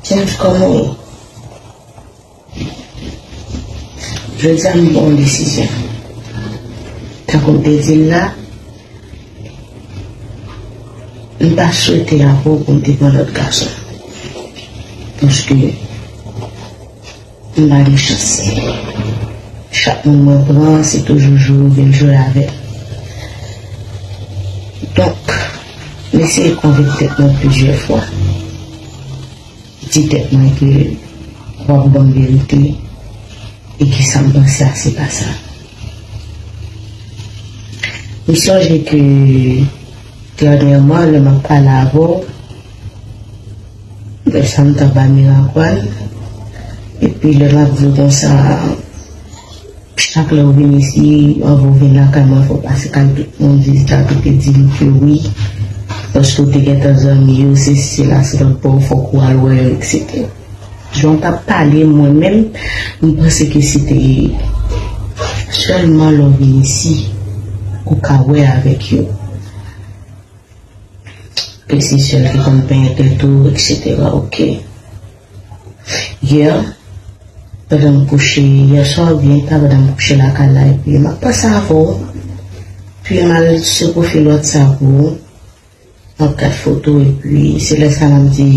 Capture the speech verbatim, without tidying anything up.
James, kòman w ye? Jodi a, m pran yon desizyon. Tankou m te di l la, m pa swete avè w pou m te pran lòt gason. Paske m pa gen chans. Chak moun mwen pran, se toujou jwe, vin jwe avè m. Donk, m eseye konvenk tèt mwen plizyè fwa. Di tèt mwen ke w ap ban m verite e ke sa m panse a, se pa sa. M sonje ke dènyèman, lè m ap pale avè w, lè sa m t anba Miragwàn, epi lè m ap di w konsa, chak lè w vin isi, anvan w vin lakay mwen, fò w pase kay tout moun, vizitè a tou te di m ke wi, paske w te gentan zanmi yo, sesi sela, se lòt bò, fòk ou al wè yo, etsetera. Jan w t ap pale, mwen menm, m panse ke se te sèlman lè w vin isi, ou ka wè avèk yo. Ke se sèl ki konn penyen tèt ou, etsetera. Oke. Yè, pandan m kouche, yè swa oubyen ta pandan m kouche lakay la, epi m ap panse avè w. Epi m al sou pwofil WhatsApp ou, m ap gad foto, epi se lè sa a m ap di,